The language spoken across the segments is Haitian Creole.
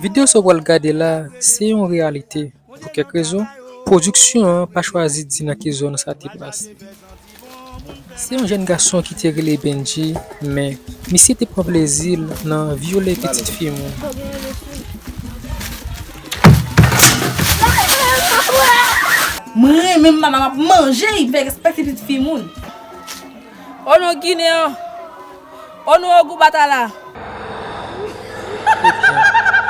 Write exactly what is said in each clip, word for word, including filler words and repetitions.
Videyo sa w pral gade la, se yon reyalite. Pou kèk rezon, pwodiksyon an pa chwazi di nan ki zòn sa te pase. Se yon jèn gason ki te rele Bendji, men misye te pran plezi l nan vyole pitit fi moun. Mwen renmen m, mama, m ap manje, m fè respekte pitit fi moun. O non Ginen an, o non Ogou Batala.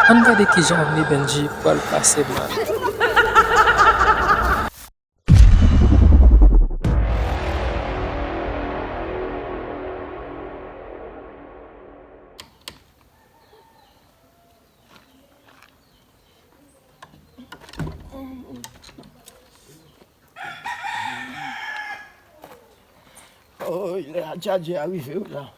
Ann gade kijan avni Bendji pral pase mal. Oy, lè a djadje a rive wi la.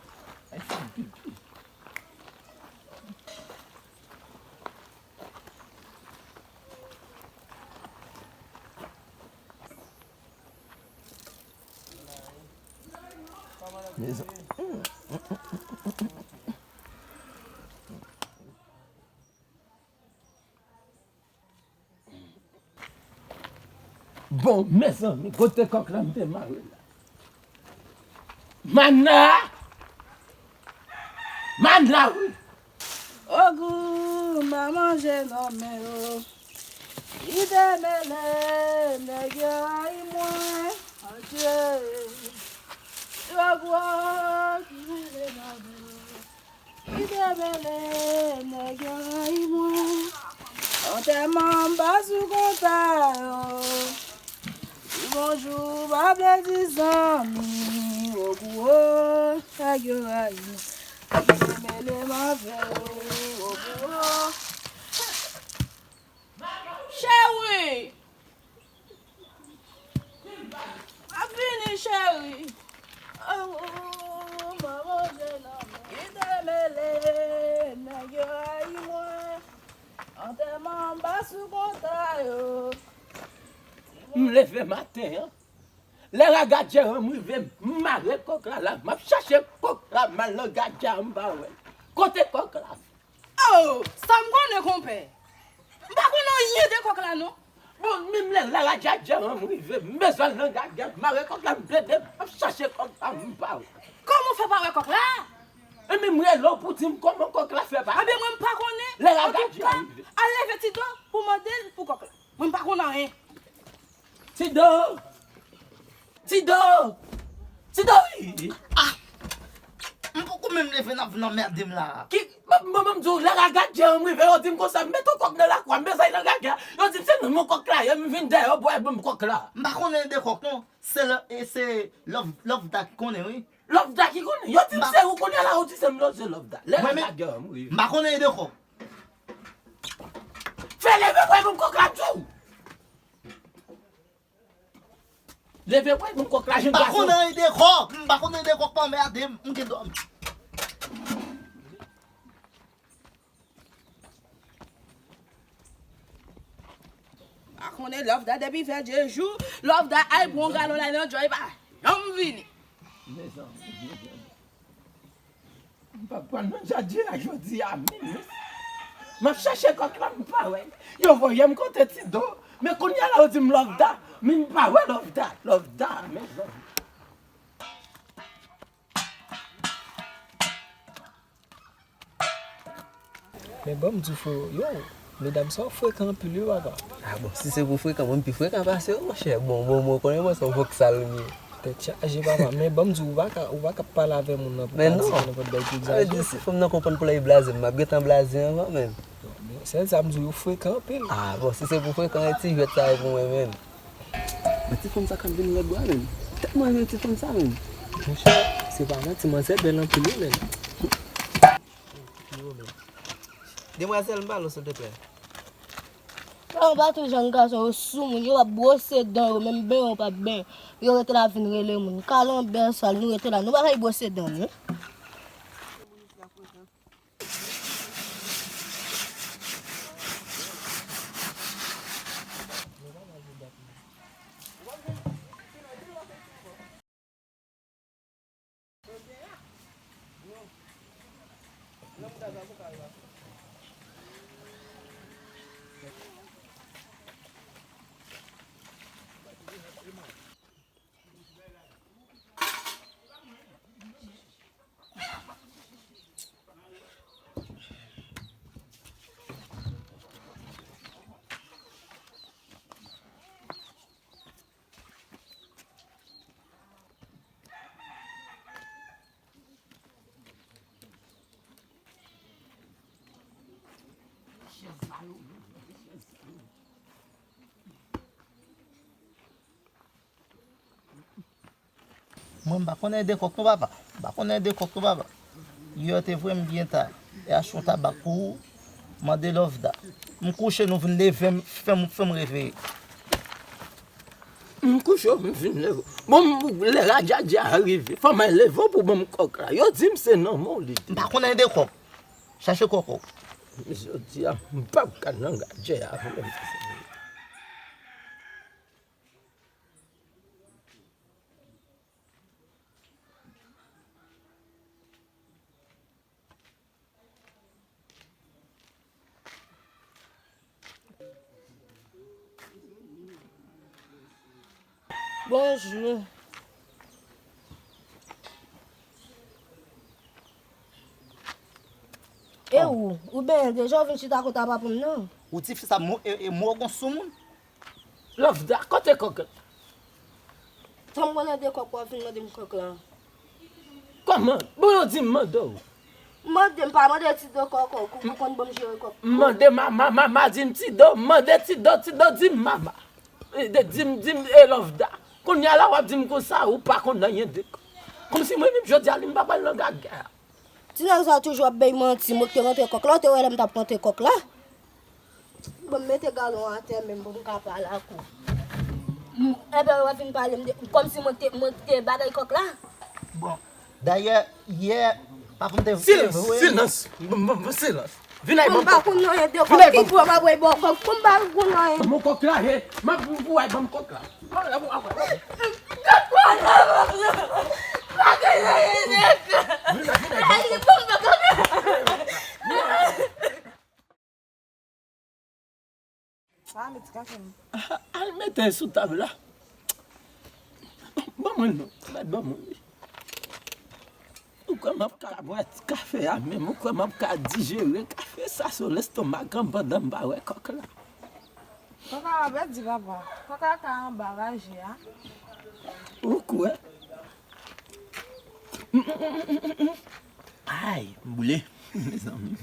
Mezanmi. Bon, mezanmi, kote kòk la m te mare la? Manna! Manna, wi! Ogou, m a manje nan men yo. Ki demele, nèg yo rayi mwen. Adye. Ogou, ki mele nan men yo. Ki demele, nèg yo rayi mwen. Antèman m pa sou konta yo. Di bonjou, pa vle di zanmi. Ogou, nèg yo rayi mwen. Ki demele m avè yo. Ogou. Cheri! M ap vini, cheri. Oh, manman, je nan men. Ki demele, nèg yo rayi mwen. Antèman m pa sou konta yo. M leve maten an. Lè Ragadjè an m rive, m mare kòk la la. M ap chache kòk la, m al nan gadjè a, m pa wè l. Kote kòk la? Oh, sa m konnen, konpè. M pa konnen anyen de kòk la, non. Bon, menm lè Ragadjè an m rive, m bezwen al nan gadjè, m mare kòk la, m plede, m ap chache kòk la, m pa wè. Kòman w fè pa wè kòk la? Ebyen, m rele w pou di m kòman kòk la fè pa. Ebyen, mwen, m pa konnen. Lè Ragadjè an rive. Antouka, al leve Tido pou mande l pou kòk la. Mwen, m pa konn anyen. Tido! Tido! Tido, wi! Ah! M poko menm leve, n ap vin anmède m la. Ki, m, m, m di w, lè Ragadjè an m rive, yo di m konsa, m mete yon kòk nan lakou a, m bezwen al nan gadjè a. Yo di m se nan men kòk la ye, m vin dèyè, yo bay ban m kòk la. M pa konnen de kòk, non. Se lè, e se Love, Love Da ki konnen, wi. Love Da ki konnen? Yo di m se ou, kounye a la, ou di se m loje Love Da. Lè Ragadjè an m rive. M pa konnen de kòk. Fè leve, bay ban m kòk la, m di w. Leve, bay ban m kòk la, jèn gason. M pa konnen de kòk, m pa konnen de kòk, pa anmède m, m gen dòmi. Pa konnen Love Da depi fè de jou, Love Da al pran yon galon lay nan djòl, li pa janm vini. Mezanmi, mezanmi. M p ap pran non Djadje a jodi a menm non. M ap chache kòk la, m pa wè l. Yo voye m kote Tido. Men kounye a la, yo di m Love Da. Men m pa wè Love Da. Love Da, mezanmi. Men ban m di w, freo, yo, medam sa yo frekan anpil, wi, papa. Ah bon, si se pou frekan, mwen m pi frekan pase yo, monchè. Bon, bon, mwen konnen mwen se yon vòksal m ye. Tèt chaje, papa. Men ban m di w, ou pa ka, ou pa ka pale avè moun nan pou ka di nenpòt bagay pou egzajere. Men non. Sa vle di, si fanm nan konprann pou l al blaze m, m ap gentan blaze anvan menm. Non, men sèl sa m di w, yo frekan anpil. Ah bon, si se pou frekan, e ti jwèt sa yo pou mwen menm. Men ti fanm sa k ap vin lòt bò a menm. Tèlman renmen ti fanm sa menm. Monchè, se pa manti, manzè bèl anpil wi menm. Demwazèl, m pale w silteplè. Yo pa tou jèn gason, yo soumoun, yo p ap bwose dan yo, menm benyen yo p ap benyen. Yo rete la vin rele moun. Kalanbè sal, nou rete la, nou pa kay bwose dan nou. Mwen, m pa konnen de kòk non, papa. M pa konnen de kòk non, papa. Yè te voye m byen ta. E achte yon tabak pou ou. Mande Lovda. M kouche, nou vin leve m, fè m, fè m reveye. M kouche, m vin leve. Bon, m, lè radjadja a rive, fò m al leve w pou ban m kòk la. Yo di m se nan men w li te. M pa konnen de kòk. Chache kòk ou. Jodi a, m p ap ka nan radjè a. Bonjou. E ou, ou benyen deja, ou vin chita kote a pa pou m nan. Ou tifi sa, mo, e, e mo gon sou moun? Lovda, kote kòk la? Sa m konnen de kòk w ap vin mande m kòk la. Kòman? Bon, yo di m mande w. Mande m, pa mande Tido kòk, kòk, ou konn ban m jere kòk. M mande ma, ma, ma, ma di m Tido, m mande Tido, Tido di m mama. E, de, di m, di m, e Lovda. Kounye a la w ap di m konsa, ou pa konn anyen de kòk. Kòmsi mwen menm jodi a li m pa pral nan gagè a. Ti nèg sa toujou ap bay manti, mwen ki te rantre kòk la, ou te wè lè m t ap rantre kòk la. Bon, m mete galon atè menm pou m ka pale ak ou. M, enben, w ap vin pale m de, kòmsi mwen te, mwen te bagay kòk la. Bon, dayè, yè, pa pou m te. Silans, silans, bon, bon, bon, silans. Vin ay ban m kòk. Pou m pa konn anyen de kòk, ki bò m ap wè bò kòk, pou m pa konn anyen. Ban m kòk la, he, m ap pou ay ban m kòk la. Vin ay, vin ay ban m kòk. Al mete sou tab la. Ban mwen non. Mèt ban mwen li. Ou kwè m ap ka bwè kafe a menm? Ou kwè m ap ka dijere kafe sa sou lestomak an pandan m pa wè kòk la? Kòk la pa pèdi, papa. Kòk la ka anba raje a. Ou kwè? Ay, m boule. Mezanmi.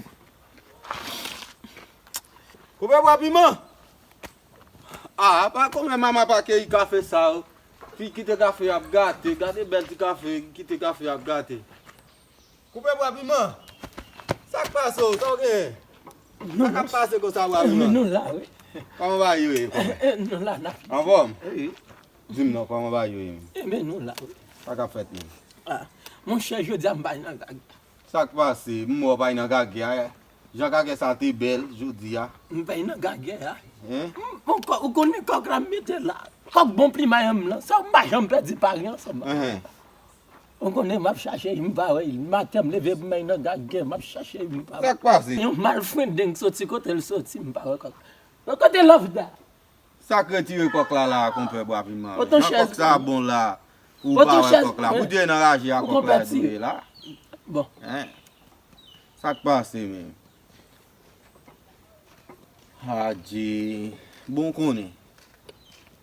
Koupe bwa piman. Ah, apa kòman mama pa keyi kafe sa yo? Fi kite kafe ap gate, gade bèl ti kafe, kite kafe ap gate. Koupe bwa piman. Sa k pase w? Sa w genyen? Sa k ap pase konsa bwa piman? Nou la, wi. Kòman bagay yo ye, kòman? Nou la, n ap. Anfòm? Wi. Di m non, kòman bagay yo ye menm? Enben, nou la, wi. Sa k ap fèt menm? Ah, monchè, jodi a m pa nan gag. Sa k pase? M wè w pa nan gagè a. Jan gagè sa te bèl jodi a. M pa nan gagè a. Hein? M, bon, kò, ou konnen kòk la m mete la. Kòk bon plimay an m lan. Sa m pa janm pèdi pari ansanm. Hein. Ou konnen m ap chache, m pa wè. Maten m leve pou m al nan gagè, m ap chache, m pa wè. Sa k pase? Yon malfrendeng soti kote l soti, m pa wè kòk. Kote Lovda? Sa k retire kòk la la, konpè bwa piman? Jan kòk sa bon la, ou pa wè kòk la. Pou te nan raje a kòk la dwe la. Bon. Hein? Sa k pase menm? Adje. Bon konnen.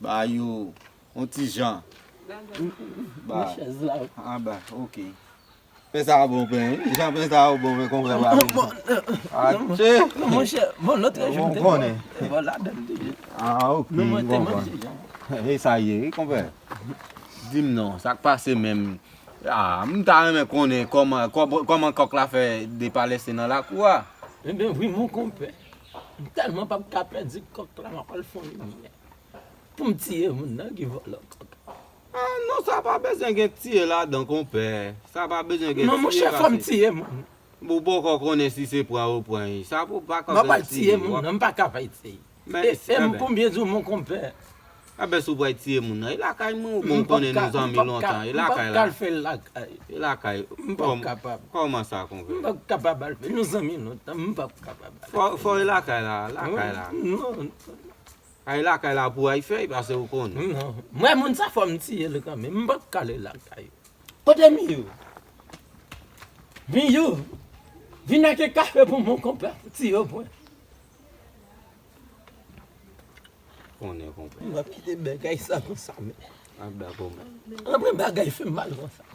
Ba yo yon ti jan. Ba. Chèz la. Ah ba, ok. Pen sa a bon pen, wi. Jan pen sa a bon pen, konpè pa vin. Atche. Non, monchè, bon, lòt jou m te konnen. Bon, ladan m te jwe. Ah, ok, m konprann. E sa ye, wi, konpè. Di m non, sa k pase menm? Ah, m ta renmen konnen kòman, kòman, kòman kòk la fè depalèse nan lakou a. Enben, wi, mon konpè. M tèlman p ap ka pèdi kòk la, m ap al fè yon limyè. Pou m tiye moun nan ki vòlò kòk. Ah, non, sa pa bezwen gen tiye ladan, konpè. Sa pa bezwen gen tiye. Non, monchè, fò m tiye moun. Ou poko konnen si se pran ou pran li. Sa pou pa ka fè tiye. M ap al tiye moun nan, m pa ka fè tiye. E, e m pou m byen di w, mon konpè. Enben, si w pral tiye moun nan, e lakay mwen, ou konn konnen nou zanmi lontan, e lakay la. M p ap ka al fè l lakay. E lakay. M p ap kapab. Kòman sa, konpè? M p ap kapab al fè, nou zanmi lontan, m p ap kapab al fè. Fò, fò e lakay la, lakay la. Non. Ay lakay la pou ay fè, pase ou konnen. Non. Mwen, moun sa fò m tiye l kanmenm. M p ap kale lakay. Kote Miyou? Miyou, vin ak kafe pou mon konpè, tiye w pwen. Konnen, konpè. M ap kite bagay sa konsa, men. Ap dakò, men. Anpil bagay fè m mal konsa.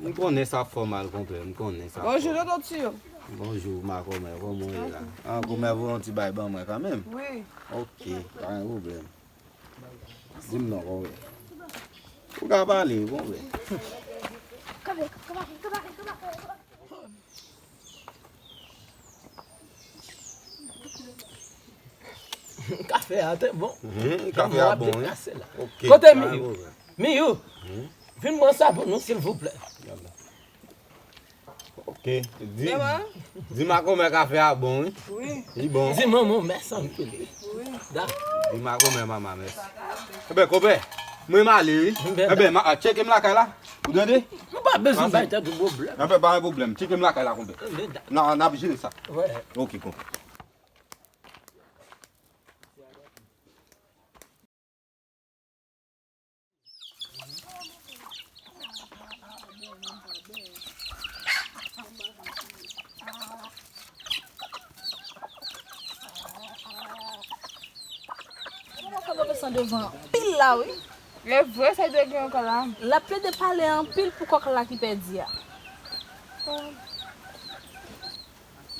M konnen sa fè w mal, konpè. M konnen sa fè w. Bonjou, tonton Tiyo. Bonjou, makomè. Kòman w ye la? Ah, kòmè voye yon ti bay ban mwen kanmenm. Wi. Ok, pa gen pwoblèm. Di m non, kòmè. Ou ka pale, bon, vre. Kafe a te bon. Mhm, kafe a bon, wi. Kote Miyou? Miyou, vin pran sa pou nou, silvouplè. Ok. Di, di makomè kafe a bon, wi. Wi. Li bon. Di manman mèsi anpil. Wi. Da. Di makomè manman mèsi. Enben, konpè, mwen m ale, wi. Enben, ma, a, tcheke m lakay la. Ou tande? M pa bezwen bay tèt ou pwoblèm. Enben, pa gen pwoblèm. Tcheke m lakay la, konpè. Enben, da. N a, n ap jere sa. Wè. Ok, konpè. Mwen konn devan anpil la, wi. E vre, sa te gen ankò la. L ap plede pale anpil pou kòk la ki pèdi a.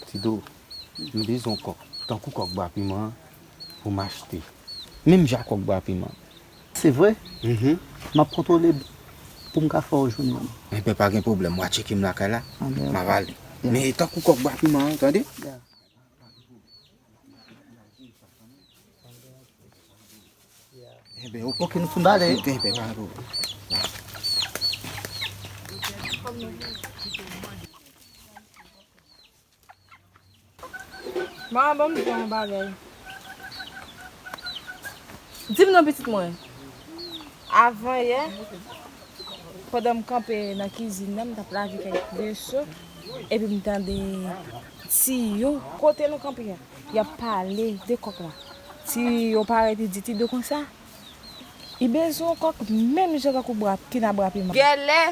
Tido, m bezwen yon kòk, tankou kòk bwa piman an, pou m achte. Menm jan kòk bwa piman. Se vre? Mhm. M ap kontwole pou m ka fè w jwenn youn. Enben, pa gen pwoblèm, w a tcheke m lakay la, m ap ale. Men tankou kòk bwa piman an, tande? Ya. Enben, ok. Ok, nou fin pale. Enben, pa gen pwoblèm. Manman, ban m di w yon bagay. Di m non, pitit mwen. Avan yè, pandan m kanpe nan kizin nan, m t ap lave kèk veso, epi m tande Tiyo. Kote nou kanpe a, y ap pale de kòk la. Tiyo parèt, li di Tido konsa, li bezwen yon kòk menm jan tankou bra, ki nan bra piman. Gèlè,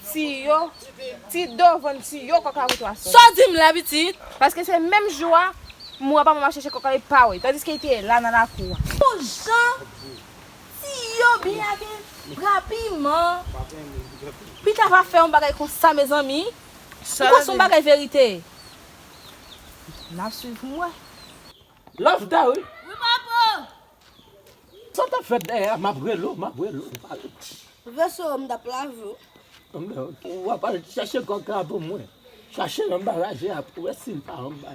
Tiyo, Tido vann Tiyo kòk la pou twa sèl. Sa w di m la, pitit? Paske se menm jou a, m wè papa m ap chèche kòk la, li pa wè. Tandiske li te la nan lakou a. Pou jan Tiyo byen avè bra piman. Pita pa fè yon bagay konsa, mezanmi. Ou panse yon bagay verite? N ap swiv pou m wè. Love ta, wi. Wi, papa. Sa w t ap fè dèyè a? M ap rele w, m ap rele w, ou pa rele. Veso, m t ap lave w. Anben, ok. W ap al chache kòk la pou mwen. Chache l anba raje a pou wè si l pa anba.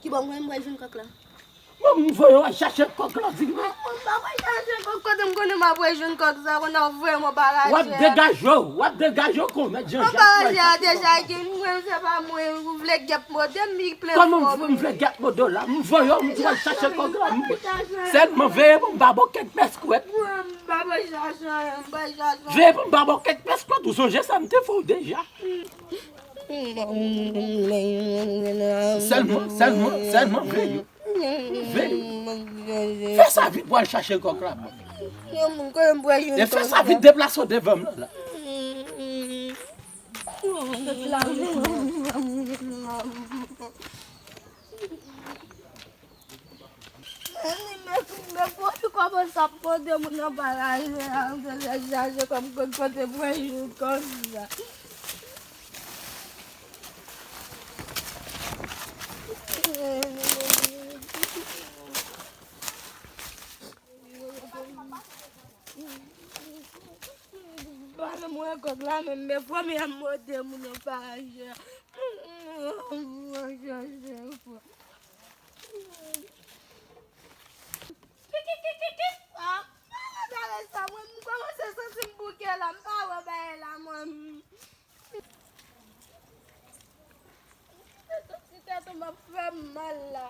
Kibò m konnen m pral jwenn kòk la? Bon, m voye w al chache kòk la, di m. M pa pral chache kòk, kote m konnen m ap jwenn kòk sa, konnen w voye m anba raje a. W ap degaje w, w ap degaje w kon mèt Jan Jak. Anba raje a deja, ki mwen, se pa mwen, ou vle gèp mode m, li plen fò. Kòman m vle gèp mode w la? M voye w, m di w al chache kòk la. Sèlman veye pou m pa ba w kèk pèskwèt. Mwen, m pa pral chache anyen, m pral chache anyen. Veye pou m pa ba w kèk pèskwèt, ou sonje sa m te fè w deja. Sèlman, sèlman, sèlman veye. Veye. Fè sa vit pou al chache kòk la. E fè sa vit, deplase w devan m nan la. Men, men, men, men, pou ki kòmanse ap mande moun anba raje a, m te chache kòm kote mwen jwenn kòk sa. Pa menm wè kòk la, menm, men premye a m mande moun anba raje a. Mwen chache fò. Kikikikiki. Ah, pa gade sa, mwen, m kòmanse santi m bouke la, m pa wè bagay la, mwen. Santi tèt ou m ap fè m mal la.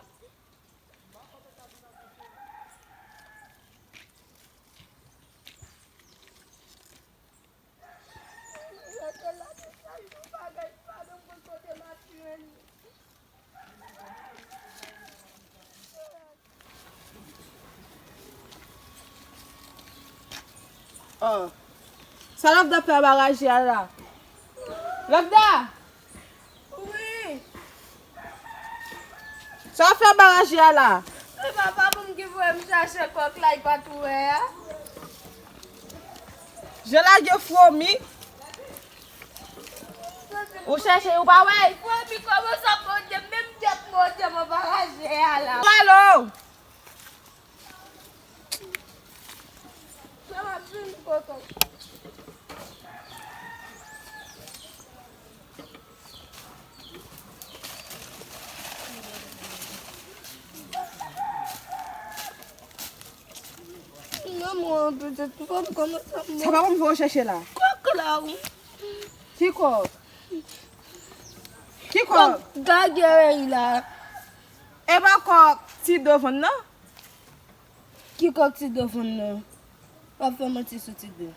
Rete la tout la jou, bagay pa nan mwen kote m ap jwenn. Oh. Sa Lavda fè anba raje a la? Lavda! Wi. Sa w fè anba raje a la? Se papa m ki voye m chache kòk la, li pa t wè a. Jan lage fwomi. Ou chache, ou pa wè? Fwomi kòmanse ap mòde, menm tèt mòde m anba raje a la. Alo! Sa m ap jwenn kòk. Mwen, petèt, fò m kòmanse. Sa pa konn fè w chèche la. Kòk la, wi. Ki kòk? Ki kòk? Kòk gagè la. E pa kòk Tido vann nan? Ki kòk Tido vann nan? W ap fè manti sou Tido.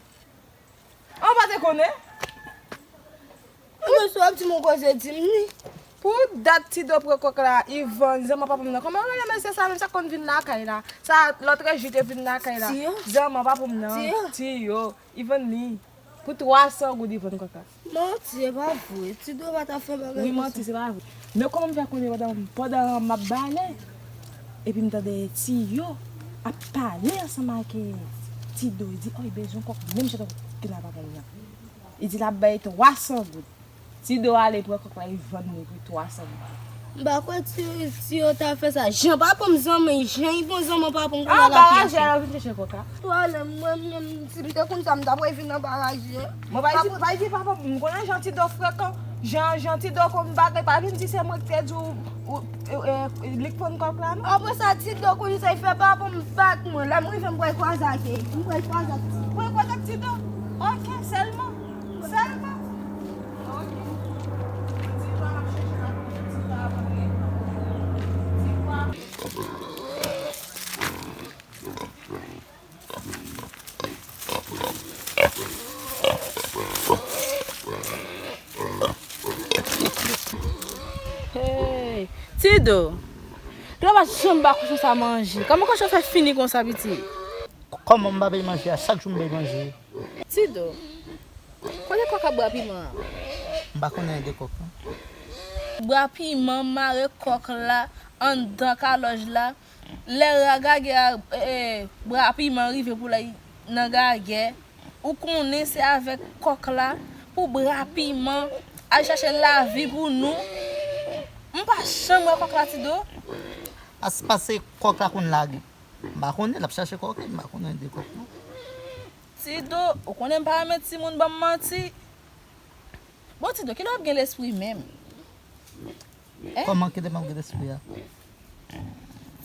An pa te konnen? Ou mesye w ap di m yon koze di m li. Pou dat Tido pran kòk la, Ivan, zanman papa m nan. Kòman w rele mesye sa menm sa k konn vin lakay la? Sa lòtrejou te vin lakay la. Tiyo. Zanman papa m nan. Tiyo. Tiyo. Ivan li. Pou twa san goud Ivan kòk la. Manti, e pa vre. Tido pa ta fè bagay konsa. Wi, manti, se pa vre. Men kòman m fè konnen pandan pandan m ap bale, epi m tande Tiyo ap pale ansanm ak Tido, li di, oh, li bezwen kòk menm jan tankou kidnapè a pran li an. Li di l ap bay twa san goud. Tido ale pran kòk la, li vann li pou twa san goud. M pa kwè Tiyo ta fè sa. Jan pa pou m zanmi, jan li pou zanmi pa pou m konnen l ap pran. An baraje a yo vin chèche kòk la. Pale mwen menm, si m te konn sa, m t ap revin nan baraje. Mwen pa di, pa di papa m, m konnen jan Tido frekan, jan jan Tido konn bagay, pa vin di se mwen ki te di w, w, e, e, li k pran kòk la non. Apre sa, Tido konn sa l fè, papa m bat mwen. Lè m rive, m pral kwaze ak li. M pral kwaze ak Tido. Pral kwaze ak Tido? Ok, sèlman. Sèlman. Ok. Ti pa ap chèche la pou ti pa ap rele. Ti pa ap Hey, Tido, lè w pa janm ba kochon sa manje. Kòman kochon fè fini konsa, pitit? Kòman m pa bay manje a? Chak jou m bay manje. Tido, kote kòk ak bwa piman an? M pa konnen de kòk non. Bwa piman mare kòk la anndan kalòj la. Lè ra gagè a, e, e, bra piman rive pou l al nan gagè, ou konnen se avèk kòk la pou bra piman al chache lavi pou nou. M pa janm wè kòk la, Tido. As pase kòk la konn lage. M pa konnen, l ap chache kòk li, m pa konnen de kòk non. Tido, ou konnen m pa renmen timoun ban m manti. Bon, Tido, kilè w ap gen lespri menm? Kòman kilè m ap gen lespri a?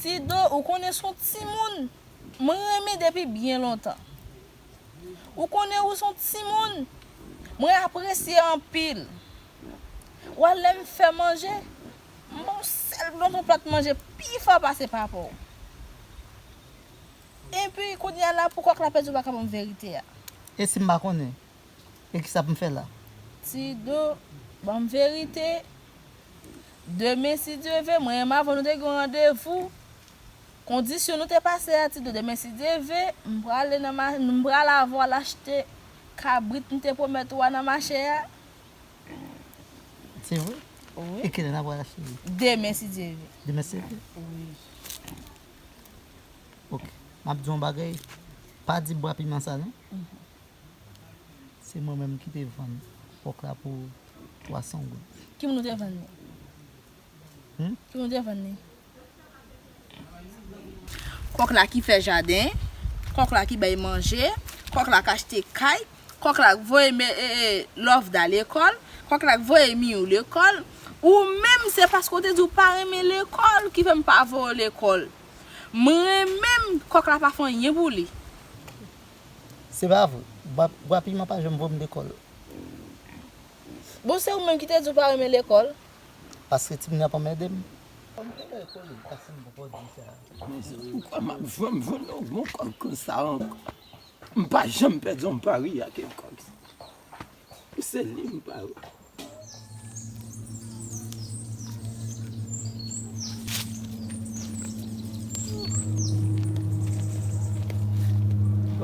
Tido, ou konnen s on timoun mwen renmen depi byen lontan. Ou konnen ou s on timoun mwen apresye anpil. W a lè m fè manje, m ba w sèl blo nan plat manje pi fò pase papa w. Epi kounye a la pou kòk la pèdi w pa ka ban m verite a. E si m pa konnen? E kisa pou m fè la? Tido, ban m verite. Demen si Dye ve, mwen menm avè w nou te gen yon randevou. Kondisyon nou te pase a, Tido, demen si Dye ve, m prale nan ma, m prale avè w al achte kabrit m te pwomèt ou a nan mache a. Se vre? Wi. E kilè n a pral achte li? Demen si Dye ve. Demen si Dye ve? Wi. Ok. M ap di w yon bagay. Pa di bwa piman sa non. Se mwen menm ki te vann kòk la pou twa san goud. Ki moun ou te vann li? Hmm? Ki moun ou te vann li? Kòk la ki fè jaden, kòk la ki bay manje, kòk la k achte kay, kòk la k voye me, e, e, Lòvda lekòl, kòk la k voye Miyou lekòl. Ou menm se paske w te di w pa renmen lekòl ki fè m pa voye w lekòl. Mwen menm, kòk la pa fè anyen pou li. Se pa vre. Bwa, bwa piman pa janm voye m lekòl. Bon, se ou menm ki te di w pa renmen lekòl. Paske timoun yo ap anmède m. Mezanmi, poukwa m ap vann, vann yon bon kòk konsa ankò? M pa janm pèdi yon pari ak yon kòk. Se li m pari.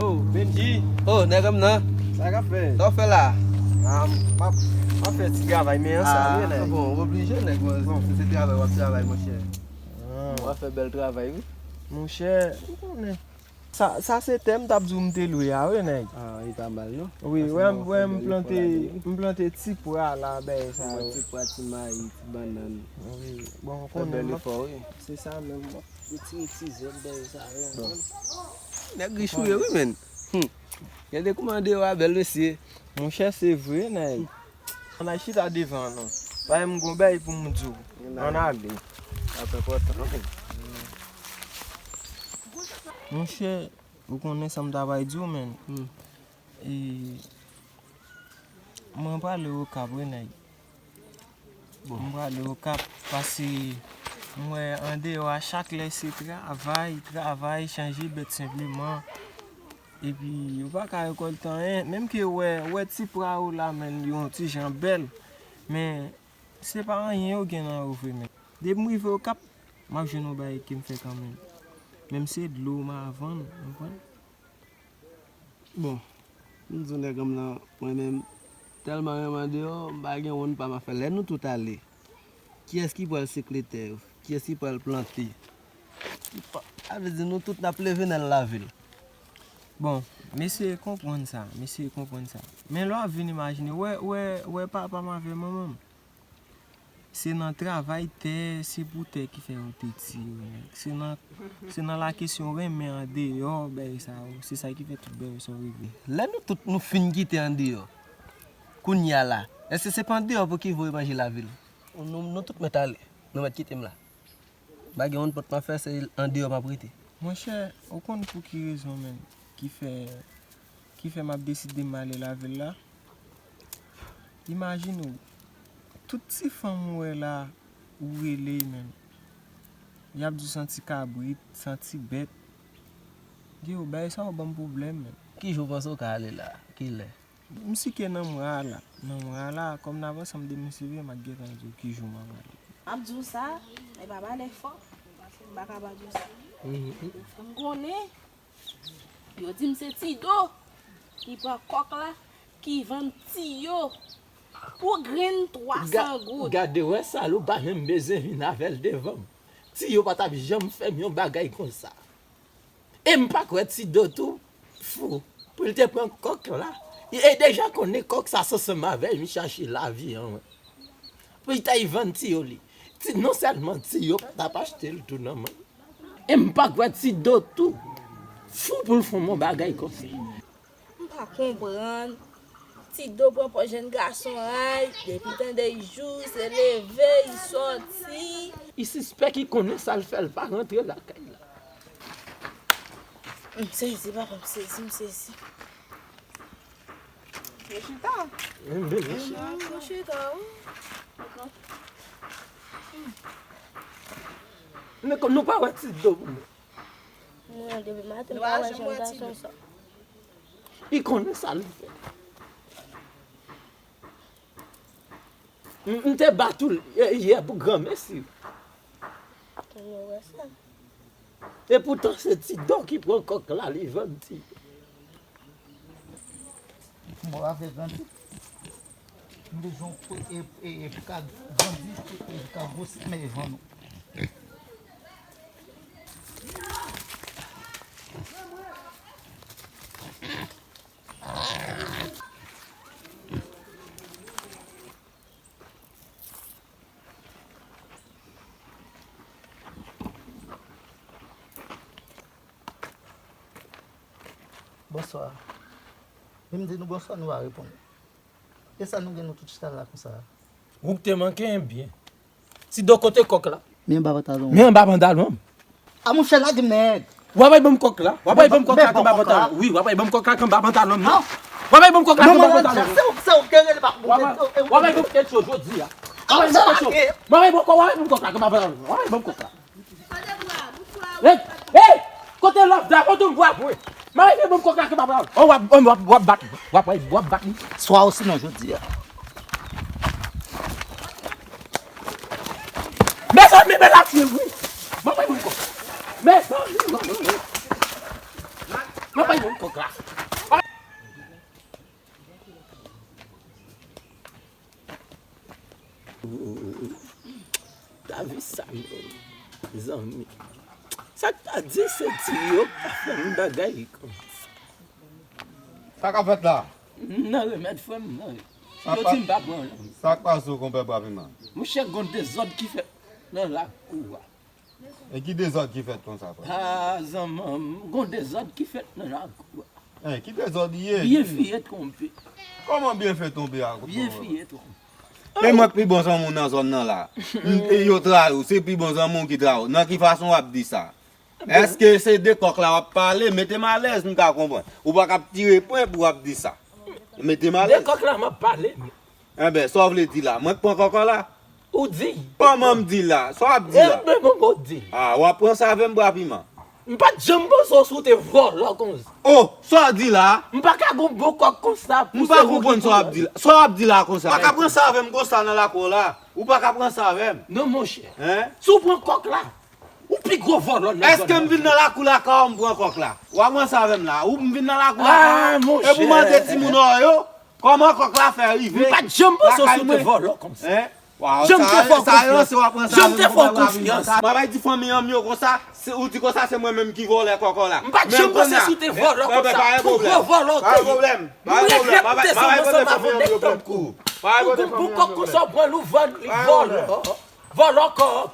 Oh, Benji. Oh, nèg m nan. Sa k ap fèt? Sa w fè la? Ah, m ap, m ap fè ti travay, men an sa, wi, nèg. Ah, bon, w oblije, nèg, bon, se travay w ap travay, monchè. Ah. W ap fè bèl travay, wi. Monchè, ou konnen. Sa, sa se tè m t ap di w m te lwe a, wi, nèg. Ah, li pa mal, non. Wi, wè, m, wè, m plante, m plante ti pwa la, bagay sa yo. Ti pwa, ti mayi, ti bannann. Wi, bon, ou konnen m ap fè bèl efò, wi. Se sa menm, m ap retire ti zèb, bagay sa yo. Bon. Nèg rich ou ye, wi, menn. Hmm. Gade kouman deyò a bèl, mesye. Monchè, se vre, nèg. Ann al chita devan an non. Paske m gon bagay pou m di w. Ann ale. Ap enpòtan. Monchè, Ou konnen sa m ta pral di w, menn. E, mwen prale Okap, wi, nèg. Bon. Mwen prale Okap, paske mwen andeyò a chak lè se travay, travay, chanje bèt senpleman. Epi, ou pa ka rekòlte anyen. Menm ke wè, wè ti pra ou la, menn, yon ti jan bèl. Men, se pa anyen yo gen nan yo vre, menn. Depi m rive Okap, m ap jwenn yon bagay ke m fè kanmenm. Menm se dlo m a vann, ou konprann? Bon, m di w nèg an m nan, mwen menm, tèlman renmen andeyò, m pa gen wonn pa m ap fè. Lè nou tout ale, kiyès ki pral sekle tè yo? Kiyès ki pral plante? Ki pa, sa vle di nou tout n ap leve n al lavil. Bon, m eseye konprann sa, m eseye konprann sa. Men lè w ap vin imajine, wè, wè, wè papa m avè manman m. Se nan travay tè, se pou tè ki fè yo te tiye yo, nèg. Se nan, se nan lakesyon renmen andeyò, bagay sa yo. Se sa ki fè tout bagay sa yo rive. Lè nou tout nou fin kite andeyò, kounye a la, èske se pa andeyò pou ki voye manje lavil? Nou, nou tout mèt ale, nou mèt kite m la. M pa gen yon pòt m ap fè, se andeyò m ap rete. Monchè, ou konn pou ki rezon menm ki fè, ki fè m ap deside m ale lavil la? Imajine w, tout ti fanm ou wè la, ou rele menm. Y ap di w se yon ti kabrit, se yon ti bèt. Yo, bagay sa yo ban m pwoblèm menm. Ki jou w panse w ka ale la? Ki lè? M sike nan mwa a la. Nan mwa a la, kòm n ap ansanm demen se vre, m ap gentan di w ki jou m ap ale. M ap di w sa, men pa pale fò, paske m pa ka pa di w sa. Mhm. Fè m konnen, yo di m se Tido ki pran kòk la, ki vann Tiyo pou grenn twa san goud. Gade wè sa, ou pa menm bezwen vin avè l devan m. Tiyo pa t ap janm fè m yon bagay konsa. E m pa kwè Tido tou fou pou l te pran kòk la. E deja konnen kòk sa se ansanm avè l m chache lavi an, wi. Pou l ta vann Tiyo li. Ti, non sèlman Tiyo pa t ap achte l tou nan men l. E m pa kwè Tido tou fou pou l fè yon bagay konsa. M pa konprann. Tido pran pòz jèn gason a, depi tande l jou, se leve, l sòti. Li sispèk, li konnen sa l fè, l pa rantre lakay la. M sezi, papa, m sezi, m sezi. Yo chita. Enben, yo chita. Yo chita, wi. Men kòm nou pa wè Tido pou mwen. Mwen, depi maten, m pa wè jèn gason sa. Li konnen sa l fè. M, m te bat ou yè, yè pou granmesi. Mwen wè sa. E poutan se Tido ki pran kòk la, li vann Tido. Mò avè grandi. M bezwen e, e, e pou ka grandi, e, e pou ka gwosi, men e vann ou. Bonswa. Lè m di nou bonswa, nou pa reponn. E sa nou gen nou tout chita la konsa? Ou te manke byen. Tido, kote kòk la? Men anba pantalon. Men anba pantalon. A monchè, lage m nèg. W ap al ban m kòk la? W ap al ban m kòk la k anba pantalon? Wi, w ap al ban m kòk la k anba pantalon m nan. W ap al ban m kòk la k anba pantalon m nan. Se ou, se ou ki rele pa bon. W ap al ban m kòk la jodi a. W ap al ban m kòk la k anba pantalon m nan. W ap al ban m kòk la. Hey, hey, kote lòf da, kote m bwa bwe? Mari, vin ban m kòk la ke papa. Oh, w ap, w ap, w ap bat li. W ap, w ap bat li. Swa osinon jodi a. Mezanmi, men la fye wi. Mwen pa yon kòk. Mezanmi, mwen pa yon kòk la. Davi sa menm, zanmi. Sa k ta di se Tiyo k ta fè m bagay konsa. Sa k ap fèt la? M nan remèd frè m nan. Yo di m pa pran non. Sa k pase w konpè Bwa Piman? Monchè, gon dezòd ki fèt nan lakou a. E ki dezòd ki fèt konsa, frè? Ah, zanmanm, gon dezòd ki fèt nan lakou a. Eh, ki dezòd li ye? Byen fiye twonpe. Kòman byen fè twonpe a? Byen fiye twonpe. Men mwen k pi bon zanmi w nan zòn nan la. E yo trayi w, se pi bon zanmi w ki trayi w. Nan ki fason w ap di sa? Èske se de kòk la w ap pale? Mete m alèz, m ka konprann. Ou pa ka ap tire pwen pou w ap di sa. Mete m alèz. De kòk la m ap pale. Enben, sa w vle di la? Mwen k pran kòk la? Ou di. Kòman m di la? Sa w ap di la? Enben, bon, bon, di. Ah, w ap pran sa avè m, bra piman. M pa t janm panse w sou te vòlò konsa. Oh, sa w di la? M pa ka gon bon kòk konsa pou se ou ki konn. M pa konprann sa w ap di la. Sa w ap di la konsa? Ou pa ka pran sa avè m konsa nan lakou w la. Ou pa ka pran sa avè m. Non, monchè. Hein? Si w pran kòk la, ou pi gwo vòlò nan zòn nan. Èske m vin nan lakou lakay ou m pran kòk la? W ap pran sa avè m la? Ou m vin nan lakou lakay ou? Ah, monchè. Epi w mande timoun ou yo, kòman kòk la fè rive lakay mwen? M pa t janm panse w sou te vòlò konsa. Hein? Waw, janm te fè w konfyans. Janm te fè w konfyans. Mwen bay di fanmi an m yo konsa, se, ou di konsa se mwen menm ki vòlè kòkò la. M pa t janm panse si w te vòlè konsa. Pou gwo vòlè w te ye. Pa gen pwoblèm. M regrèt m te sanble ansanm avè w nèg tankou w. Pou gon bon kòk konsa w pran l ou vann li vòlè. Vòlè kòk.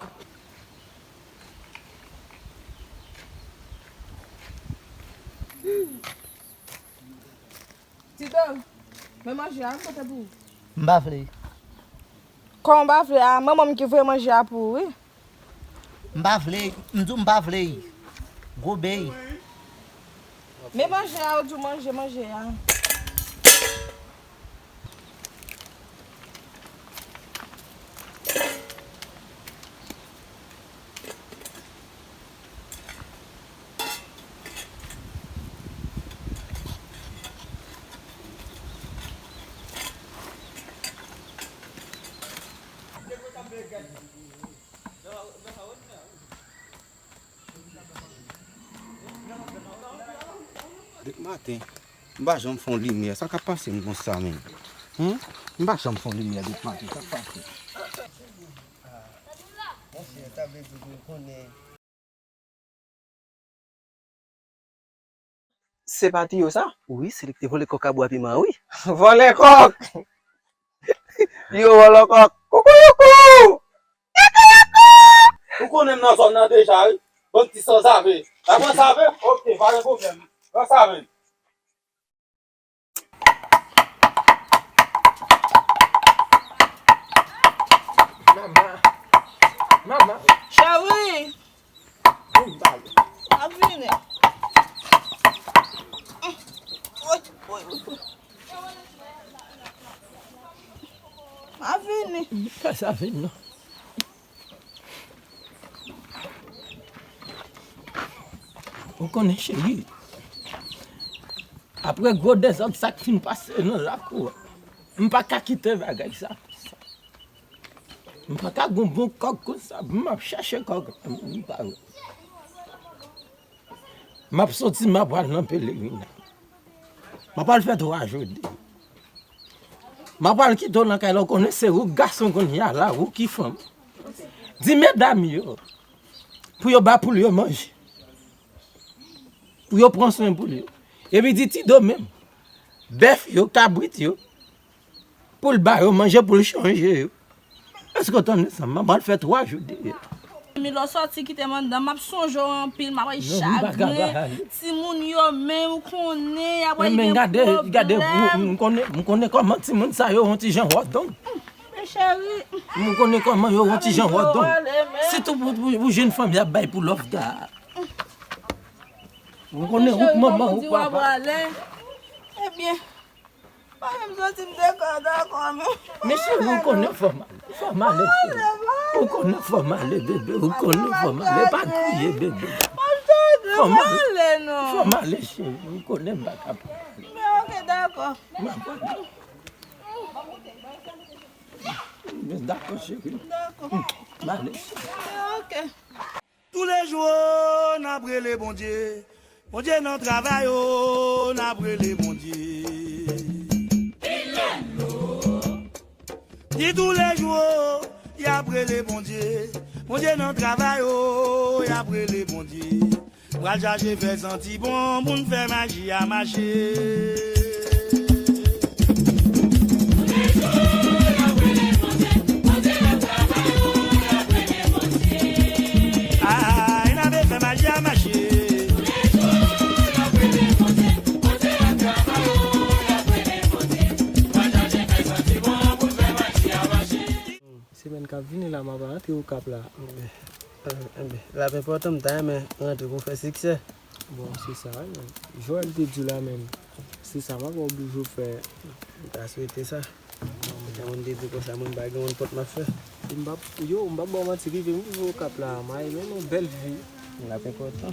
Tito, men manje a, m pote pou ou. M pa vle. Kòman w pa vle a? Manman m ki voye manje a pou ou, wi. M pa vle, m di w m pa vle. Gwo bèy. Men manje a, ou di w manje, manje a. Depi maten, m pa janm fè yon limyè. Sa k ap pase m konsa menm? Hen? M pa janm fè yon limyè depi maten. Sa k pase? Monchè, sa vle di pou w konnen. Se pa Tiyo sa? Wi, se li ki te vòlè kòk a bwa piman an, wi. Vòlè kòk! Tiyo vòlè kòk! Koukouloukou! Koukouloukou! Ou konnen m nan zòn nan deja, wi. Bann ti sanzave. N a pran sa avè m? Oke, pa gen pwoblèm. Pran sa avè m. Manman. Manman. Cheri. M ap vini. M ap vini. Pa sa vin non. Ou konnen, cheri, apre gwo dezòd sa k fin pase nan lakou a, m pa ka kite bagay sa konsa. M pa ka gon bon kòk konsa, m ap chache kòk, m pa wè. M ap soti, m ap pral nan pelerinaj. M ap al fè twa jou de. M ap al kite w nan kay la, w konnen se ou k gason kounye a la, ou ki fanm. Di medam yo pou yo ba poul yo manje. Pou yo pran swen poul yo. Epi di Tido menm, bèf yo, kabrit yo, pou l ba yo manje, pou l chanje yo. Èske w tande sa? M ap al fè twa jou deyò. Milo sòti kite m anndan, m ap sonje w anpil, m ap bay chagren. Timoun yo menm, ou konnen, y ap bay gen pwoblèm. Men gade, gade, m, m konnen, m konnen kòman timoun sa yo yon ti jan wòdong. Men cheri. M konnen kòman yo yon ti jan wòdong. Sitou pou, pou, pou jenn fanm y ap bay pou lòf da. M konnen ou k manman, ou k papa. Ebyen, pa menm soti m te ka dakò, men. Men cheri, ou konnen fò m ale, fò m ale, cheri. Ou konnen fò m ale, bebe, ou konnen fò m ale, pa kriye, bebe. Fò m ale, fò m ale, cheri, ou konnen m pa ka pale. Men oke, dakò. M ap pale. Men dakò, cheri. Dakò. M ale, cheri. Men oke. Toulejou, o, n ap rele Bondye. Bondye nan travay, o, n ap rele Bondye. Ni toulejou, o, y ap rele Bondye. Bondye nan travay, o, y ap rele Bondye. Pral chache fè santi bon, moun fè maji a mache. Ay, n ap fè maji a mache. Semèn k ap vini la, m ap rantre Okap la. Enben, l ap enpòtan, m ta renmen rantre pou fè siksè. Bon, se sa, wi, men. Jan w te di la menm, se sa m ap oblije fè. M ta swete sa. Kòm moun te di konsa, mwen m pa gen yon pòt m ap fè. M p ap, yo, m p ap ba w manti, rive m rive Okap la, m a renmen yon bèl vi. L ap enpòtan.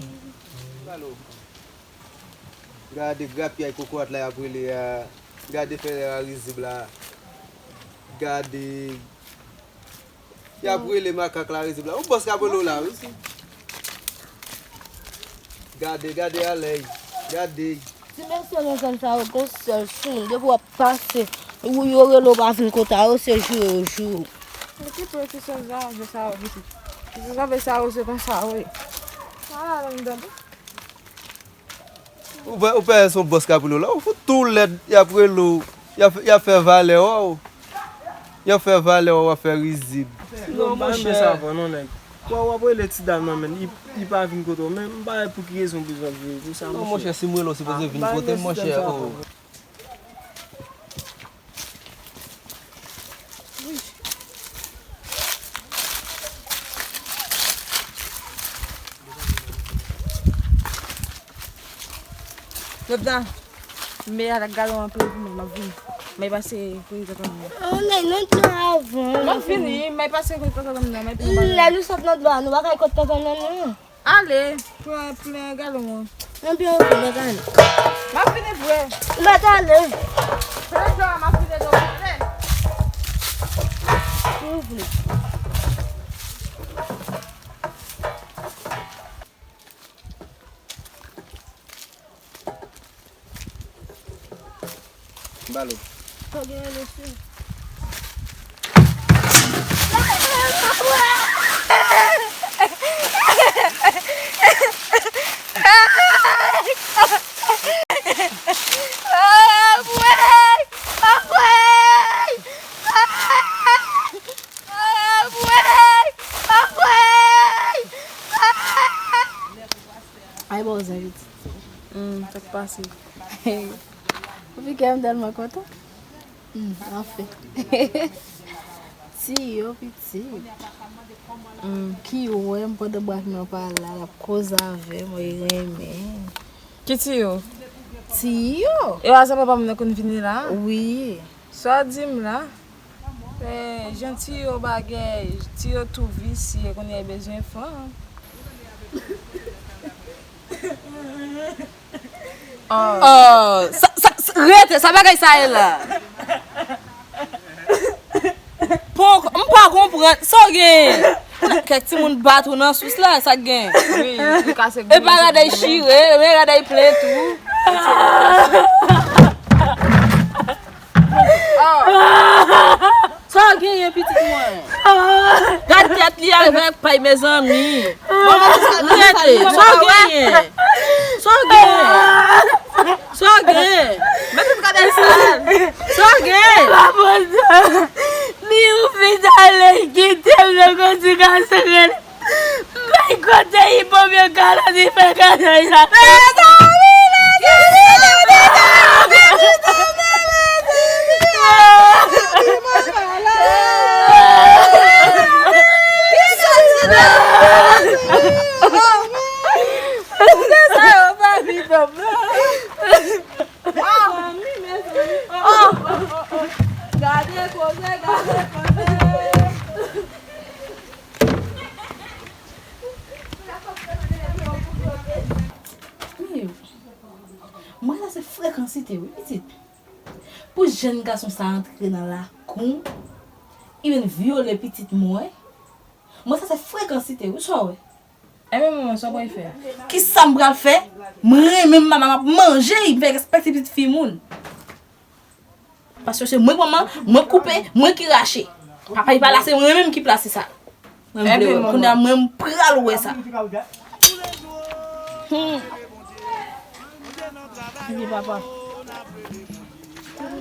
Gade grapyay kokorat la y ap rele a. Gade fè a rizib la. Gade. Y ap rele makak la rizib la. Yon bòs k ap rele w la, wi. Gade, gade alèy. Gade. Ti mesye nan zòn sa yo, gon sèl sou moun. Depi w ap pase, ou yo rele w pa vin kote a, yo se joure yo joure w. Men ki pwofesyon zave sa yo, pitit? Pwofesyon zave sa yo, se konsa yo ye. Ala, menm tande. Ou pè, ou pè, se yon bòs k ap rele w la. Ou fout tou lèd, y ap rele w. Y ap, y ap fè valè w. Y ap fè valè w, w ap fè rizib. Non, monchè. Sa va, non, nèg. Wè, w ap rele ti dam nan, men li, li pa vin kote w. Men m pa wè pou ki rezon w bezwen vin pou sa, monchè. Non, monchè, si m rele w, sipoze vin kote m, monchè. Oh. Lòt la, m ale ak galon an pou mwen, m ap vini. M pase kote tonton m nan. Oh, nèg, nou t nan avan. M ap vini, m pase kote tonton m nan, m ap vini. Lè nou sot nan dlo a, nou pa kay kote tonton m nan, non. Ale, pran, pran galon an. Non, byen, ok, m pa t ale. M ap vini vre. M pa t ale. Pran dlo a, m ap vini dlo a, ale. Wi, wi. M ba l ou. Sa w genyen, mesye? Ay, bon, zan pitit. Hmm, sa k pase? Ou pi kè m tèlman kontan. Hmm, anfen. Tiyo, pitit. Hmm. Ki wè m pandan bwa m nan pa la, l ap koze avè m, li renmen. Ki Tiyo? Tiyo. E wazan papa m nan konn vini la? Wi. Sa w di m la? Eh, jan Tiyo bagay, Tiyo tou visye, kounye a bezwen fanm. Oh. Oh, sa, sa, sa, rete, sa bagay sa ye la. Pon, m pa konprann, sa w gen? Kèk timoun bat ou nan sous la, sa k gen? Wi, li kase gou. E pa gade l chire, men gade l plen tou. Sa w genyen, pitit mwen? Gad tèt li avèk pay, mezanmi. Bon, mwen sa, mwen sa, rete. Sa w genyen? Sa w genyen? Sa w genyen? Mete gade sa. Sa w genyen? Papa, mi ou fin ale kite m nan konsi ka seren. Bay kote li bon, men gala li fè gala sa. Gade koze, gade koze. Men, mwen la se frekansite wi, pitit. Pou jèn gason sa antre nan lakou m, li vin vyole pitit mwen. Mwen sa se frekansite wi, sa w wè. Enben, manman, sa w pral fè? Kisa m pral fè? Mwen renmen m, m ap manje, m fè respekte pitit fi moun. Paske se mwen manman, mwen koupe, mwen ki rache. Papa li pa la, se mwen menm ki plase sa. Mwen vle wè. Kounye a mwen m pral wè sa. Hmm. Li papa.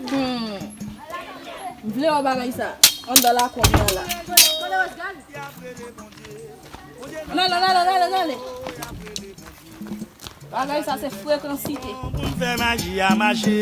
Hmm. M vle wè bagay sa. Anndan lakou m nan la. Nan, nan, nan, nan, nan, nan. Bagay sa se frekansite. Pou n fè maji a mache.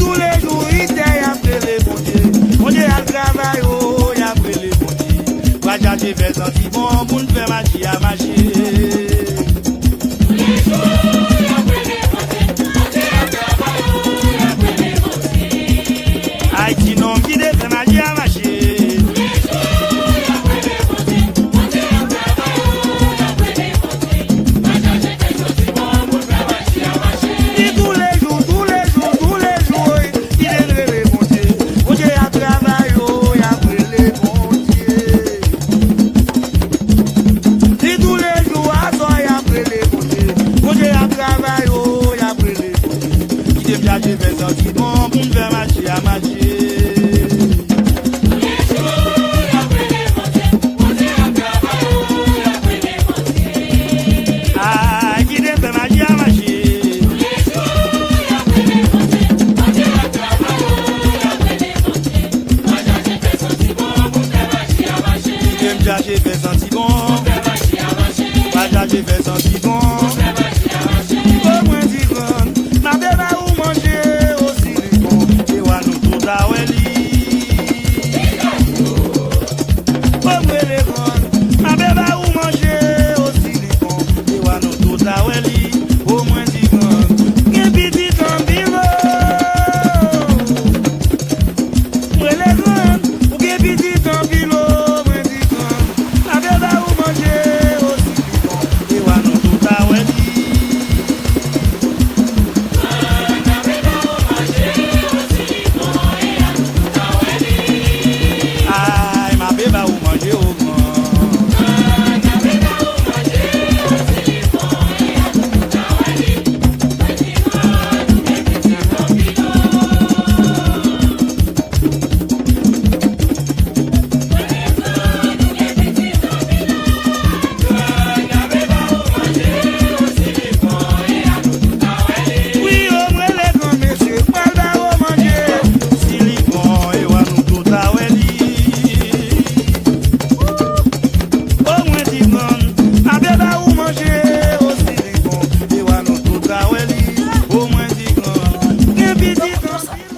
Toulejou, itè y ap rele Bondye. Bondye al travay, o, y ap rele Bondye. Pral chache fè santi bon, pou n fè maji a mache. Toulejou, y ap rele Bondye. Bondye al travay, o, y ap rele Bondye. Ayiti nonm ki te fè maji a mache. Toulejou, y ap rele Bondye. Bondye al travay, o, y ap rele Bondye. Pral chache fè santi bon, pou n fè maji a mache. Ni toulejou, toulejou, toulejou, wi, ki te rele Bondye. Bondye ap travay, o, y ap rele Bondye. Ni toulejou, aswè y ap rele Bondye. Bondye ap travay, o, y ap rele Bondye. Kite m chache fè santi bon, pou n fè maji a mache. Ay, kite m fè maji a mache. Kite m chache fè santi bon. Pa chache fè santi bon. O mwen di grann, m ap eva ou manje, o Silibon, e wa nou tout a wè li. O mwen le grann, m ap eva ou manje, o Silibon, e wa nou tout a wè li. O mwen di grann, gen pitit anpil, o. Mwen le grann, ou gen pitit anpil, o, mwen di grann. Ave ba ou manje, o Silibon, e wa nou tout a wè li. Ay, m ave ba ou manje, o grann. Wi, o mwen le grann mesye, pral ba ou manje. Silibon, e wa nou tout a wè li. O mwen di grann, ave ba ou manje, o Silibon, e wa nou tout a wè li. O mwen di grann, gen pitit anpil.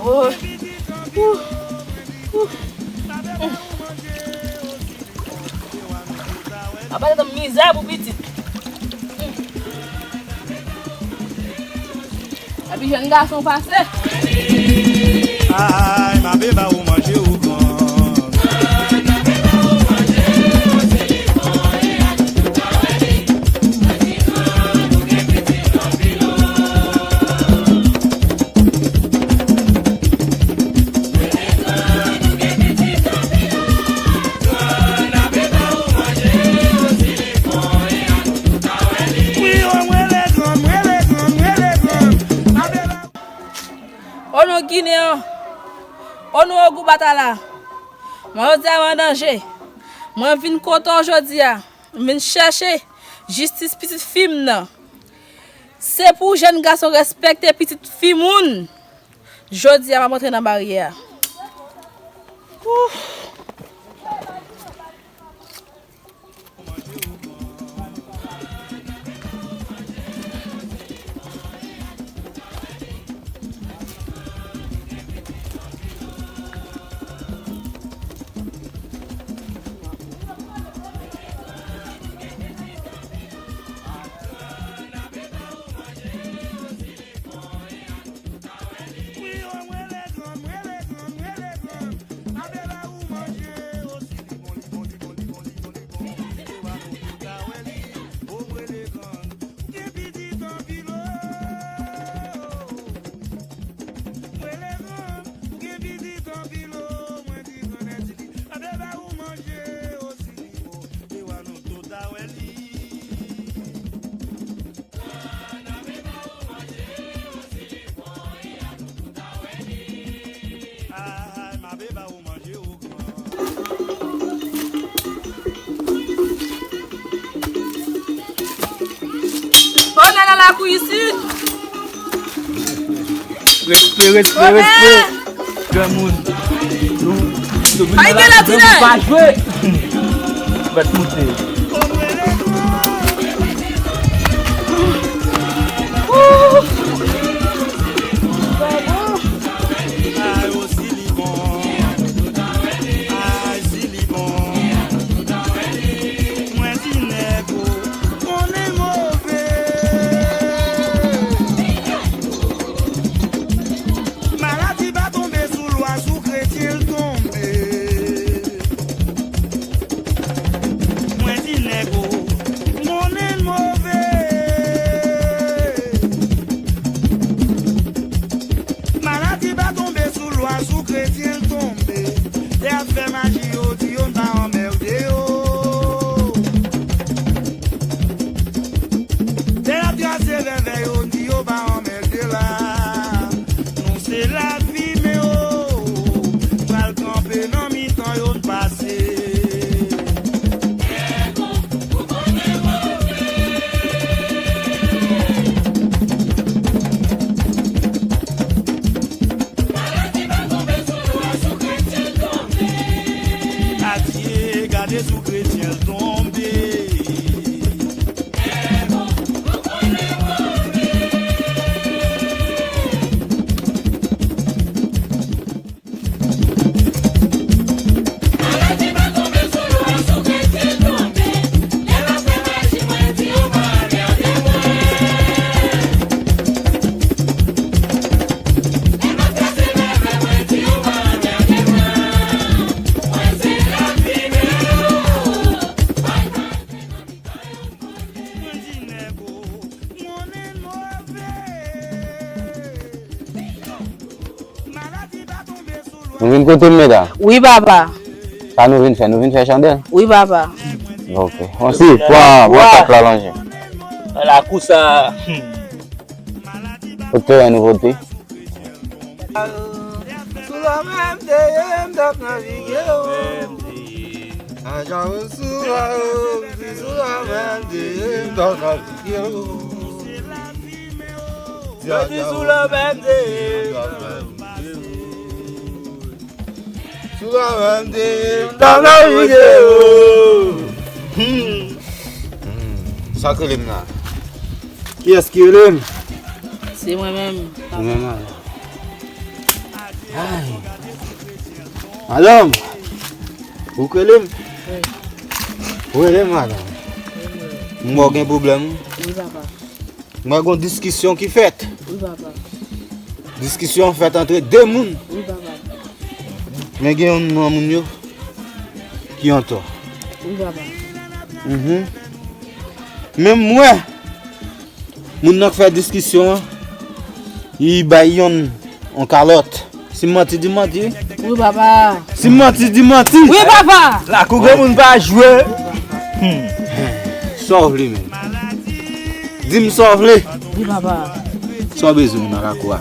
Oh. Ouh. Ouh. Apa se tanm mizè pou pitit. Epi jèn gason pase. Ay, m ave ba ou manje ou grann. Wi, o mwen le grann, mwen le grann, mwen le grann. Ave ba O non Ginen an, o non Ogou Batala, mwen jodi a mwen an danje. Mwen vin kote w jodi a, m vin chèche jistis pitit fi m nan. Se pou jèn gason respekte pitit fi moun. Jodi a m ap antre nan baryè a. Ouf. Ay, m ave ba ou manje ou grann. Onè nan lakou isit. Respè, respè, respè. Granmoun. Nou, nou vin nan lakou, granmoun pa jwe. Mèt moute. Nou vin kote m, medam? Wi, papa. Sa nou vin fè? Nou vin fè chandèl? Wi, papa. Ok. Bon, si, pran, pran kòk la lonje. Nan lakou sa. Kote wè nou pote? Sou la menm te ye, m t ap navige, o. Ajan ou sou la, o. Depi sou la menm te ye, m t ap navige, o. Depi sou la menm te ye, m t ap navige, o. Sou la menm te ye, m t ap navige, o. Hmm. Hmm. Sa k rele m la? Kiyès ki rele m? Se mwen menm. Ou menm, madanm. Ay. Madanm, ou k rele m? Wi. Ou rele m, madanm? Wi, wi. M wè w gen pwoblèm. Wi, papa. M wè gon diskisyon ki fèt. Wi, papa. Diskisyon fèt antre de moun. Wi, papa. Men gen youn nan moun yo ki antò. Wi, papa. Mhm. Men m wè moun nan k fè diskisyon an, li bay yonn yon kalòt. Si m manti, di m manti. Wi, papa. Si m manti, di m manti. Wi, papa. Lakou granmoun pa jwe. Hmm. Sa w vle menm? Di m sa w vle. Wi, papa. Sa w bezwen nan lakou a?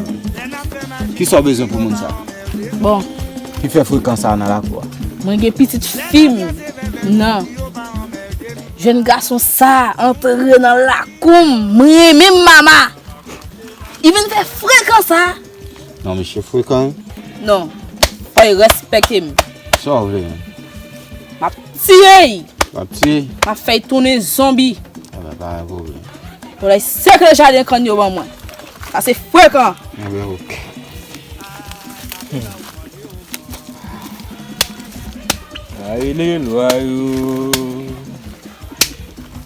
Ki sa w bezwen pou moun sa? Bon. Ki fè frekan sa nan lakou a? Mwen gen pitit fi m nan. Jèn gason sa antre nan lakou m. Mwen renmen m, mama. Li vin fè frekan sa. Non, misye frekan, wi. Non. Fò l respekte m. Sa w vle, menm? M ap tiye l. W ap tiye l? M ap fè l tounen zonbi. Enben, pa gen pwoblèm. Fò l al sekre jaden kann yo ban mwen. Sa se frekan. Enben, ok. Ay, rele lwa yo.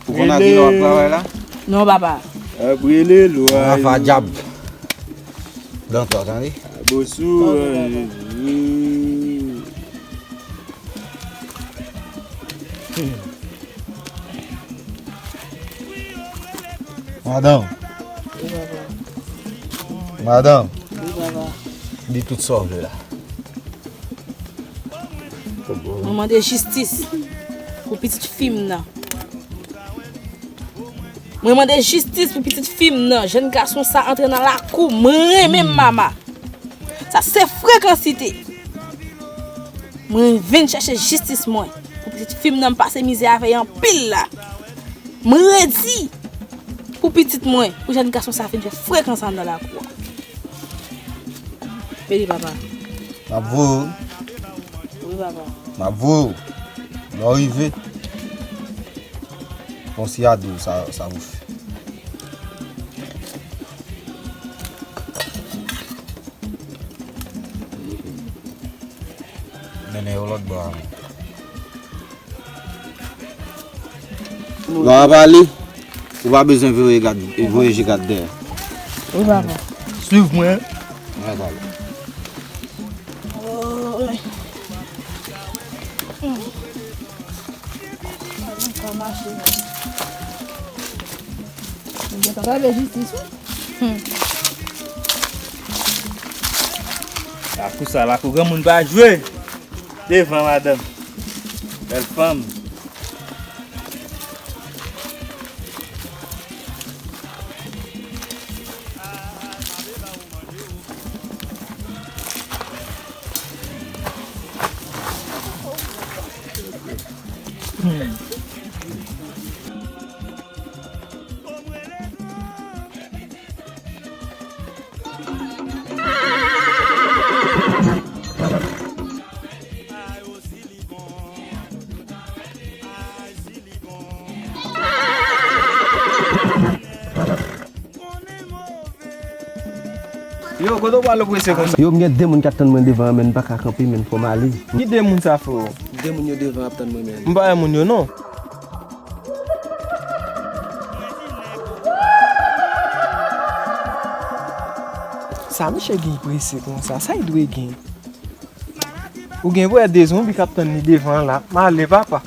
Ou konn a kilè w ap travay la? Non, papa. Ap rele lwa yo. Rafa dyab. Dantò, tande? Bosou, Jezi. Madanm. Wi, papa. Madanm. Wi, papa. Di tout sa w vle la. Mwen mande jistis pou pitit fi m nan. Mwen mande jistis pou pitit fi m nan. Jèn gason sa antre nan lakou. Mwen renmen m, mama. Sa se frekansite. Mwen vin chèche jistis mwen. Pou pitit fi m nan, m pase mizè avè l anpil la. Mwen redi pou pitit mwen, pou jèn gason sa vin fè frekan sa anndan lakou a. Vini, papa. M ap voye w. Wi, papa. M ap voye w. Lè w rive, fon si a di w sa, sa pou fè. Mennen yo lòt bò a. Lè w ap ale, ou pa bezwen voye gad, voye je gad dèyè. Wi, papa. Swiv mwen. Mwen ap ale. Oy. Hmm. Sa mache. Mwen gentan reve jistis, wi. Hmm. Lakou sa, lakou granmoun pa jwe. Devan, madanm. Bèl fanm. Yo, kote w pral prese konsa? Yo, m gen de moun k ap tann mwen devan an, men m pa ka kanpe, men fò m ale. Ki de moun sa, freo? De moun yo devan ap tann mwen, men. M pa wè moun yo, non. Sa misye gen prese konsa? Sa l dwe gen? Ou gen pou wè de zonbi k ap tann li devan an la. M ale, papa.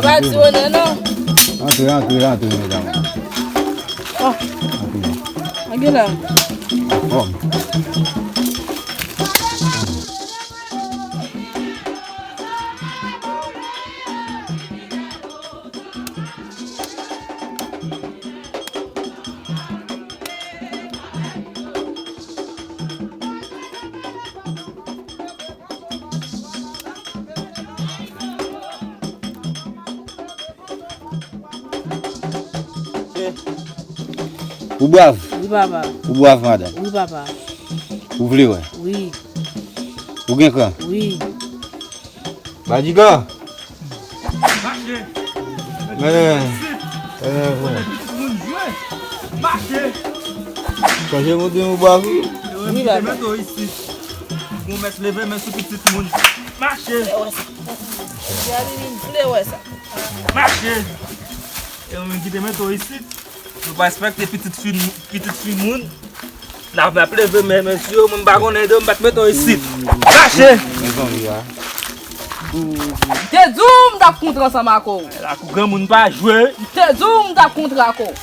Pa di onè non. Antre, antre, antre, medam. Oh. Antre. Antre la. Anfòm. Ou brav? Wi, papa. Ou brav, madanm? Wi, papa. Ou vle wè? Wi. Ou gen kran? Wi. Badigan! Mache! Men, men, men. Kote pitit moun jwe? Mache! Chanje moun di ou ba wi. Wi, papa. Mete w isit. Bon, mèt leve men sou pitit moun. Mache! Vle wè sa. Vle wè sa. Mache! E ou menm ki te mete w isit. Nou pa respekte pitit fi, pitit fi moun. N ap, n ap leve men, mesye, mwen m pa konnen de, m pa t mete w isit. Mache! Men zanmi a. M te di w m t ap kontre ansanm ak ou. Lakou granmoun pa jwe. M te di w m t ap kontre ak ou. M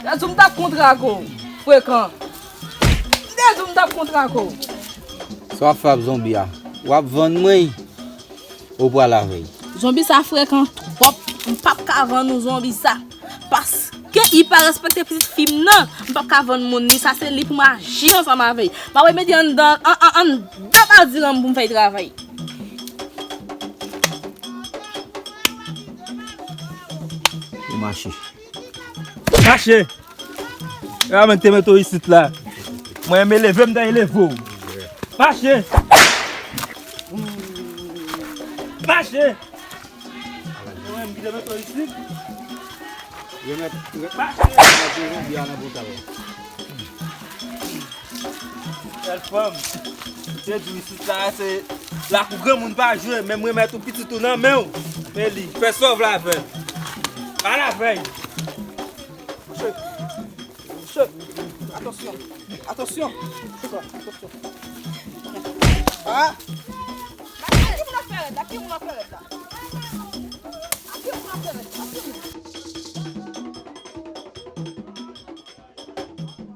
te di w m t ap kontre ak ou. Frekan. M te di w m t ap kontre ak ou. Sa w ap fè ak zonbi a? W ap vann mwen? Ou pral avè l? Zonbi sa frekan twòp. M p ap ka vann ou zonbi sa. Paske li pa respekte pitit fi m nan. M p ap ka vann moun li. Sa se li pou m aji ansanm avè l. M ap remete anndan, an, an, anndan badiran m pou m fè l travay. Ou mache. Mache! E pa mwen ki te mete w isit la. Mwen menm leve m ta eleve w. Mache! Mache! Mwen menm ki te mete w isit. Remèt, re-, mache! Remèt yon zonbi a nan bout la. Bèl fanm. M te di w isit la se lakou granmoun pa jwe, men m remèt ou pitit ou nan men w. Men li, fè sa w vle avè l. Al avè l. Kouche. Kouche. Atansyon. Atansyon. Kouche, atansyon. Ah! Ki moun ap fè rèd la? Ki moun ap fè rèd la?